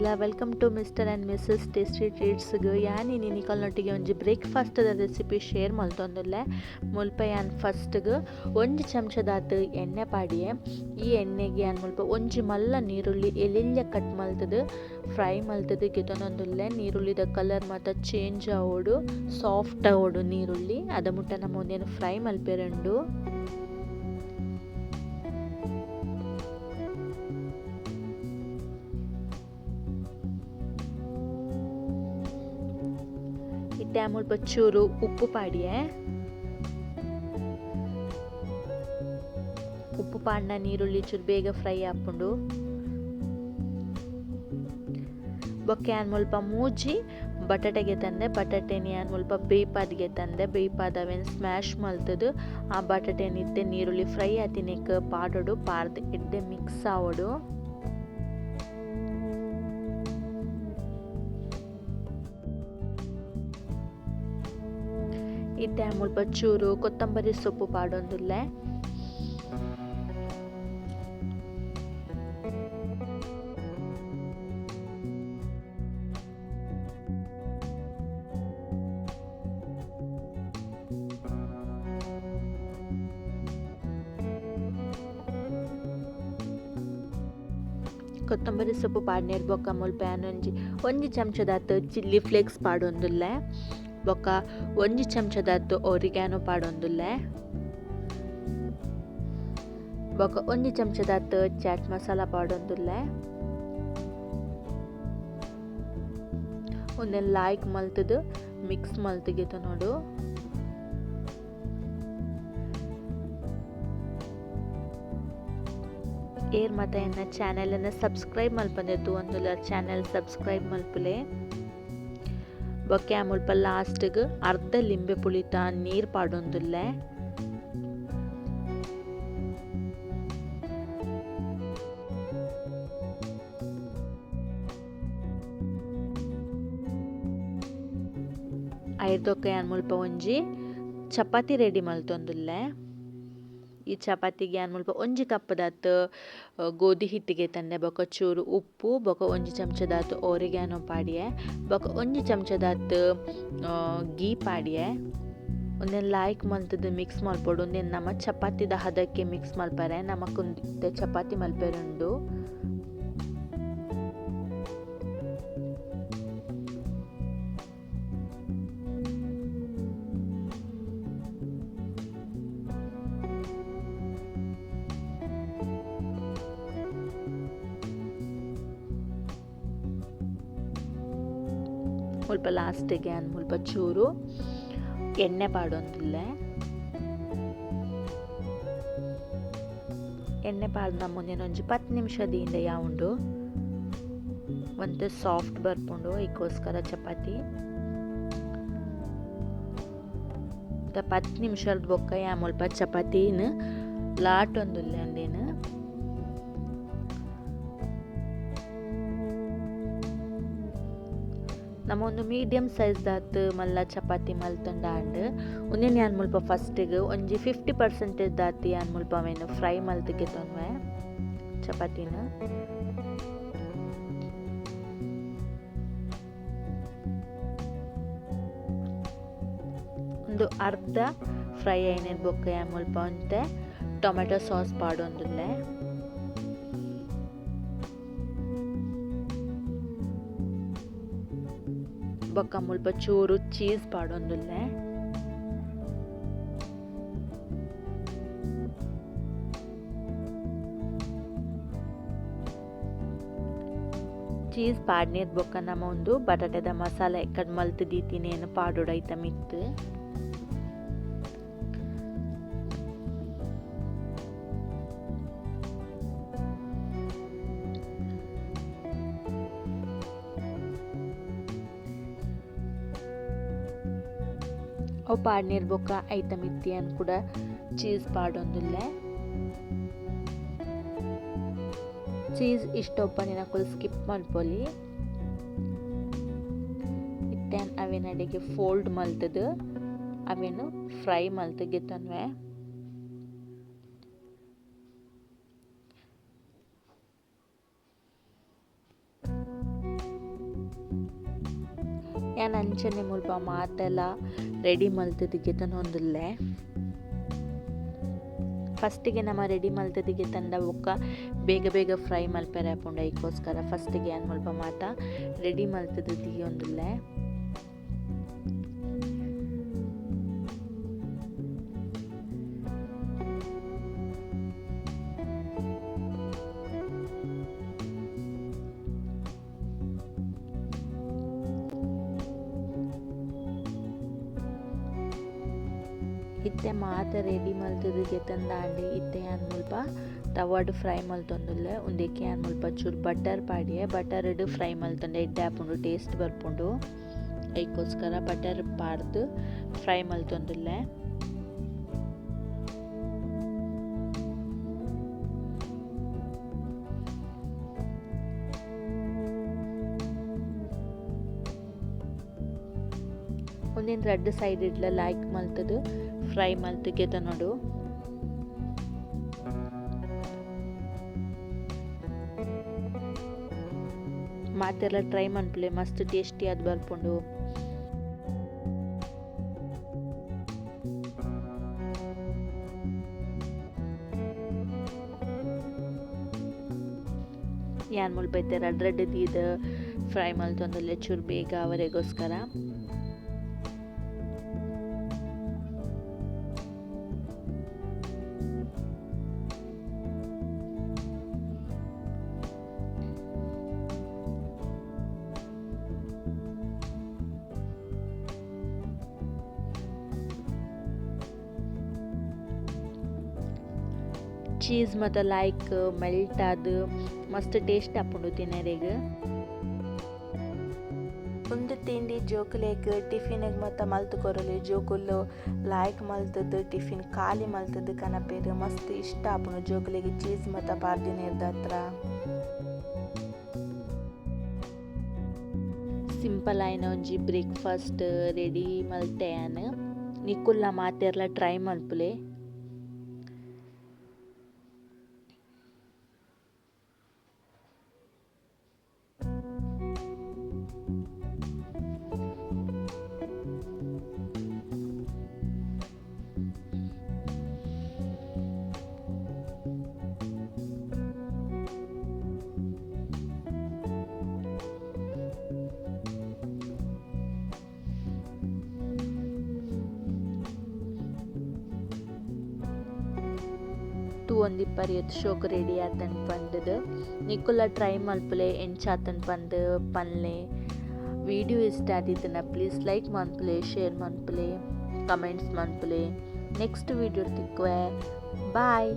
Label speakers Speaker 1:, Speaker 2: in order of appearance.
Speaker 1: ಮಾತೆರ್ಗ್ಲ welcome to mister and missus tasty treats ಗ್ ಯಾನ್ ಇನಿ ನಿಕಲ್ನೊಟ್ಟಿಗೆ ಒಂಜಿ ಬ್ರೇಕ್ಫಾಸ್ಟ್ ದ ರೆಸಿಪಿ ಶೇರ್ ಮಲ್ತೊಂದುಲ್ಲೆ. ಮುಲ್ಪ ಯಾನ್ ಫಸ್ಟ್ ಗ್ ಒಂಜಿ ಚಮಚದಾತ್ ಎಣ್ಣೆ ಪಾಡಿಯೆ. ಈ ಎಣ್ಣೆಗ್ ಯಾನ್ ಮುಲ್ಪ ಒಂಜಿ ಮಲ್ಲ ನೀರುಳ್ಳಿ ಎಲ್ಯ ಕಟ್ ಮಲ್ತುದು ಫ್ರೈ ಮಲ್ತುದು ಗೆತೊನೊಂದುಲ್ಲೆ. ನೀರುಳ್ಳಿದ ಕಲರ್ ಮಾತ ಚೇಂಜ್ ಆವೊಡು, ಸಾಫ್ಟ್ ಆವೊಡು ನೀರುಳ್ಳಿ. ಅದ ಮುಟ್ಟ ನಮ ಉಂದೆನ್ ಫ್ರೈ ಮಲ್ಪೆರುಂಡು. ಇತ್ತೆ ಮುಲ್ಪ ಚೂರು ಉಪ್ಪು ಪಾಡಿಯೆ. ಉಪ್ಪು ಪಾಡ್ನ ನೀರುಳ್ಳಿ ಚೂರು ಬೇಗ ಫ್ರೈ ಆಪುಂಡು. ಬೊಕ್ಕ ಯಾನ್ ಮುಲ್ಪ ಮೂಜಿ ಬಟಾಟೆ ಗೆತಂದೆ, ಬಟಾಟೆನ್ ಯಾನ್ ಮುಲ್ಪ ಬೇಯ್ಪಾದ್ ಗೆತಂದೆ, ಬೇಯ್ಪಾದ್ ಅವೆನ್ ಸ್ಮ್ಯಾಶ್ ಮಲ್ತುದು ಆ ಬಟಾಟೆನ್ ಇತ್ತೆ ನೀರುಳ್ಳಿ ಫ್ರೈ ಆತಿನೆಕ್ ಪಾಡೊಡು, ಪಾಡ್ದ್ ಎಡ್ಡೆ ಮಿಕ್ಸ್ ಆವೊಡು. ಇತ್ತೆ ಮುಲ್ಪ ಚೂರು ಕೊತ್ತಂಬರಿ ಸೊಪ್ಪು ಪಾಡೊಂದುಲ್ಲೆ. ಕೊತ್ತಂಬರಿ ಸೊಪ್ಪು ಪಾಡ್ನೇರ್ ಬೊಕ್ಕ ಮುಲ್ಪ ಯಾನ್ ಒಂಜಿ ಒಂಜಿ ಚಮಚದಾತ್ ಚಿಲ್ಲಿ ಫ್ಲೇಕ್ಸ್ ಪಾಡೊಂದುಲ್ಲೆ. ಬೊಕ್ಕ ಒಂಜಿ ಚಮಚದಾತ್ ಒರಿಗ್ಯಾನೋ ಪಾಡೊಂದುಲ್ಲೆ. ಬೊಕ್ಕ ಒಂಜಿ ಚಮಚದಾತ್ ಚಾಟ್ ಮಸಾಲ ಪಾಡೊಂದುಲ್ಲೆ. ಉಂದೆನ್ ಲಾಯ್ಕ್ ಮಲ್ತುದು ಮಿಕ್ಸ್ ಮಲ್ತುಗೆತ ನೋಡು. ಏರ್ ಮಾತ ಎನ್ನ ಚಾನೆಲ್ ಅನ್ನು ಸಬ್ಸ್ಕ್ರೈಬ್ ಮಲ್ಪಂದೆ ತೂವೊಂದುಲ್ಲ ಚಾನೆಲ್ ಸಬ್ಸ್ಕ್ರೈಬ್ ಮಲ್ಪುಲೆ. ಬೊಕ್ಕ ಮುಲ್ಪ ಲಾಸ್ಟ್ ಗ್ ಅರ್ಧ ಲಿಂಬೆ ಪುಳಿತ ನೀರ್ ಪಾಡೊಂದುಲ್ಲೆ. ಐರ್ದೊಕ್ಕ ಯಾನ್ ಮುಲ್ಪ ಒಂಜಿ ಚಪಾತಿ ರೆಡಿ ಮಲ್ತೊಂದುಲ್ಲೆ. ಈ ಚಪಾತಿಗೆ ಯಾನ್ ಮುಲ್ಪ ಒಂಜಿ ಕಪ್ಪದಾತ್ ಗೋಧಿ ಹಿಟ್ಟಿಗೆ ತಂದೆ, ಬೊಕ್ಕ ಚೂರು ಉಪ್ಪು, ಬೊಕ್ಕ ಒಂಜಿ ಚಮಚದಾತ್ ಒರಿಗ್ಯಾನೋ ಪಾಡಿಯೆ, ಬೊಕ್ಕ ಒಂಜಿ ಚಮಚದಾತ್ ಗೀ ಪಾಡಿಯೆ. ಉಂದೆನ್ ಲಾಯ್ಕ್ ಮಲ್ತುದು ಮಿಕ್ಸ್ ಮಲ್ಪೊಡು. ಉಂದೆನ್ ನಮ ಚಪಾತಿದ ಹದಕ್ಕೆ ಮಿಕ್ಸ್ ಮಲ್ಪರೆ ನಮಕ್ ಉಂದು ಚಪಾತಿ ಮಲ್ಪೆರುಂಡು. ಮುಲ್ಪ ಲಾಸ್ಟಿಗೆ ಯಾನ್ ಮುಲ್ಪ ಚೂರು ಎಣ್ಣೆ ಪಾಡೊಂದುಲ್ಲೆ. ಎಣ್ಣೆ ಪಾಡ್ನ ಮುಂದಿನ ಒಂಜಿ 10 ನಿಮಿಷ ದೀಂಡ ಯಾವುಂಡು ಒಂತೆ ಸಾಫ್ಟ್ ಬರ್ಪುಂಡು. ಐಕೋಸ್ಕರ ಚಪಾತಿ 10 ನಿಮಿಷದ ಬೊಕ್ಕ ಯಾ ಮುಲ್ಪ ಚಪಾತಿನ್ ಲಾಟೊಂದುಲ್ಲೆ ಅಂದೇನು. ನಮ್ಮ ಒಂದು ಮೀಡಿಯಂ ಸೈಜ್ ದಾತ್ ಮಲ್ಲ ಚಪಾತಿ ಮಲ್ತುಂಡ ಆಂಡ್. ಉಂದೆನ್ ಯಾನ್ ಮುಲ್ಪ ಫಸ್ಟ್ ಗ್ ಒಂಜಿ 50% ದಾತ್ ಯಾನ್ ಮುಲ್ಪ ಅವೆನ್ ಫ್ರೈ ಮಲ್ತ್ ಗೆತೊನ್ವೆ ಚಪಾತಿನ. ಉಂದು ಅರ್ಧ ಫ್ರೈ ಆಯಿನ ಬೊಕ್ಕ ಯಾನ್ ಮುಲ್ಪ ಒಂತೆ ಟೊಮೆಟೊ ಸಾಸ್ ಪಾಡೊಂದುಲ್ಲೆ. ಬೊಕ್ಕ ಮುಲ್ಪ ಚೂರು ಚೀಸ್ ಪಾಡೊಂದುಲ್ಲೆ. ಚೀಸ್ ಪಾಡ್ನೇದ್ ಬೊಕ್ಕ ನಮ ಉಂದು ಬಟಾಟೆದ ಮಸಾಲೆ ಕಟ್ ಮಲ್ತ್ ದೀತಿನೇನು ಪಾಡೊಡು ಐತ ಮಿತ್ತ್. ಅವು ಪಾಡ್ನೇರ್ ಬೊಕ್ಕ ಐತ ಮಿತ್ತ್ ಯಾನ್ ಕೂಡ ಚೀಸ್ ಪಾಡೊಂದುಲ್ಲೆ. ಚೀಸ್ ಇಷ್ಟ ಉಪ್ಪಂದಿನಕುಲು ಸ್ಕಿಪ್ ಮಲ್ಪೊಲಿ. ಇತ್ತೆ ಅವೆನ್ ಅಡೆಗೆ ಫೋಲ್ಡ್ ಮಲ್ತುದು ಅವೆನ್ ಫ್ರೈ ಮಲ್ತ್ ಗೆತೊನ್ವೆ. ಯಾನ್ ಅಂಚನೆ ಮುಲ್ಪ ಮಾತೆಲ ರೆಡಿ ಮಲ್ತುದು ಗೆತೊನೊಂದುಲ್ಲೆ. ಫಸ್ಟಿಗೆ ನಮ ರೆಡಿ ಮಲ್ತುದು ಗೆತಂಡ ಬೊಕ್ಕ ಬೇಗ ಬೇಗ ಫ್ರೈ ಮಲ್ಪೆರೆ ಆಪುಂಡು. ಐಕೋಸ್ಕರ ಫಸ್ಟಿಗೆ ಯಾನ್ ಮುಲ್ಪ ಮಾತ ರೆಡಿ ಮಲ್ತುದು ದೀಯೊಂದುಲ್ಲೆ. ಇತ್ತೆ ಮಾತ ರೆಡಿ ಮಲ್ತುದು ಗೆತಂದಾಂಡ್. ಇತ್ತೆ ಯಾನ್ ಮುಲ್ಪ ತವಾಡ್ ಫ್ರೈ ಮಲ್ತೊಂದುಲ್ಲೆ. ಉಂದೆಕ್ ಯಾನ್ ಮುಲ್ಪ ಚೂರು ಬಟರ್ ಪಾಡಿಯೆ. ಬಟರ್ ಡ್ ಫ್ರೈ ಮಲ್ತೊಂಡೆ ಎಡ್ಡೆ ಆಪುಂಡು, ಟೇಸ್ಟ್ ಬರ್ಪುಂಡು. ಐಕೋಸ್ಕರ ಬಟರ್ ಪಾಡ್ದು ಫ್ರೈ ಮಲ್ತೊಂದುಲ್ಲೆ. ಉಂದೆನ್ ರಡ್ಡ್ ಸೈಡ್ ಡ್ಲ ಲೈಕ್ ಮಲ್ತುದು ಫ್ರೈ ಮಲ್ತ್ ಗೆತೊನೊಡು. ಮಾತೆರ್ಲ ಟ್ರೈ ಮನ್ಪುಲೆ, ಮಸ್ತ್ ಟೇಸ್ಟಿ ಆದ್ ಬರ್ಪುಂಡು. ಯಾನ್ ಮುಲ್ಪ ಇತ್ತೆ ರಡ್ಡ್ ರಡ್ಡ್ ದೀದ್ ಫ್ರೈ ಮಲ್ತೊಂದುಲ್ಲೆ ಚೂರು ಬೇಗ ಆವರೆಗೋಸ್ಕರ. ಚೀಸ್ ಮತ ಲೈಕ್ ಮೆಲ್ಟ್ ಆದ್ ಮಸ್ತ್ ಟೇಸ್ಟ್ ಆಪುಂಡು ತಿನರೆಗ್. ಉಂದು ತಿಂಡಿ ಜೋಕುಲೆಗ್ ಟಿಫಿನ್ ಗ್ ಮತ ಮಲ್ತ್ ಕೊರೊಲಿ. ಜೋಕುಲು ಲೈಕ್ ಮಲ್ತುದು ಟಿಫಿನ್ ಖಾಲಿ ಮಲ್ತುದು ಕನಪೆರ್. ಮಸ್ತ್ ಇಷ್ಟ ಆಪುಂಡು ಜೋಕುಲೆಗ್ ಚೀಸ್ ಮತ ಪಾರ್ದಿನೆರ್ದತ್ರ. ಸಿಂಪಲ್ ಆಯಿನ ಒಂಜಿ ಬ್ರೇಕ್ಫಾಸ್ಟ್ ರೆಡಿ ಮಲ್ತೆ ಯಾನ್. ನಿಕುಲ್ಲ ಮಾತೆರ್ಲ ಟ್ರೈ ಮಲ್ಪುಲೆ. ತೂವೊಂದಿಪ್ಪರ್ ಏತ್ ಶೋಕು ರೆಡಿ ಆತನ್ ಪಂಡುದು. ನಿಕುಲ ಟ್ರೈ ಮಲ್ಪುಲೆ ಎಂಚಾತನ್ ಪಂದ್ ಪನ್ಲೆ. ವಿಡಿಯೋ ಇಷ್ಟ ಆದಿತ್ತುಂಡ ಪ್ಲೀಸ್ ಲೈಕ್ ಮನ್ಪುಲೆ, ಶೇರ್ ಮನ್ಪುಲೆ, ಕಮೆಂಟ್ಸ್ ಮನ್ಪುಲೆ. ನೆಕ್ಸ್ಟ್ ವಿಡಿಯೋ ತಿಕ್ಕುವೆ. ಬಾಯ್.